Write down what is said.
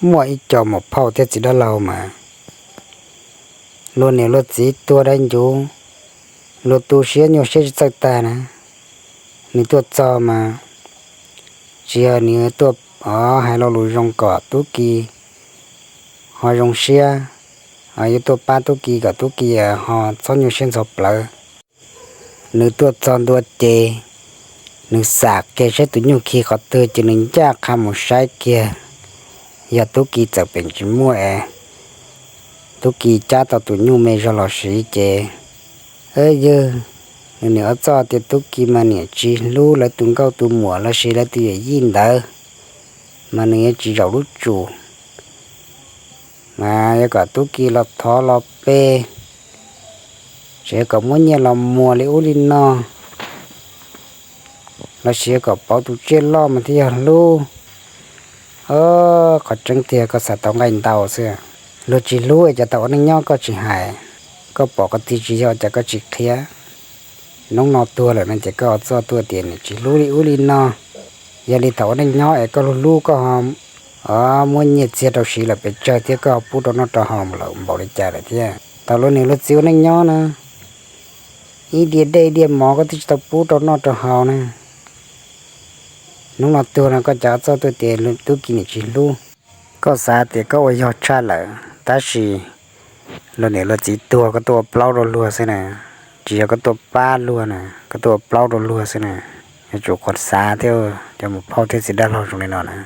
Muaj ib co muam phauj thiab txiv dab laug mas luag niam luag txiv tuag dai ncuv, luag tu siab nyuaj siab tsis txawj tag na. Nws tuaj txog mas tsis yog nws tuaj hais lo lus zoo kom tub ki ho zoo siab, yuav tuaj pab tub ki kom tub ki ho txhob nyuaj siab ntxhov plawv. Nws tuaj txog ntua ces nws xam kiag saib tus nyuj khi qhov twg ces nws ncaj qha mus saib kiag, yog tub ki txawm peem tsis muaj es tub ki cab tau tus nyuj me zog los siv ces, yog nws niam ob txoj tias tub ki mas niam tsis hlub lawv tus nkauj tus muam los sis lawv tus yawm yij ntawd, mas nws yuav tsis zaum lub tsum, mas yuav kom tub ki los thov los pe, tsis yuav kom muab nyiaj los muag li ub li no, los sis yuav kom pauv tus tsiaj loj mas thiaj yog hlub. Qhov tseeb tiag koj xav tau nqaij ntau xwb. Luag tsis hlub es cas tau ua neej nyob koj tsis hais, koj pom qhov twg tsis yog cas koj tsis qhia. Hnub no tuag lawm no ces koj ob txoj tuaj tias niam tsis hlub li ub li no, yog li thaum ua neej nyob es koj hlub hlub koj ho muab nyiaj txiag rau siv lawm pes tsawg thiab koj ho pub rau noj rau haus lawm npaum li cas lawm thiab. Thaum luag niam luag txiv ua neej nyob na, ib diav dej diav mov koj twb tsis tau pub rau noj rau haus na. Hnub no tuag no koj cas ob txoj tuaj tias tub ki niam tsis hlub. Koj xav tias koj ua yog tshaj lawm tab sis luag niam luag txiv tuag koj tuaj ua plaub rau luag xwb na, tsis yog koj tuaj pab luag na, koj tuaj ua plaub rau luag xwb na. Yuav tsum qhuas xav thiab, cov muam phauj thiab txiv dab laug zoo li no na.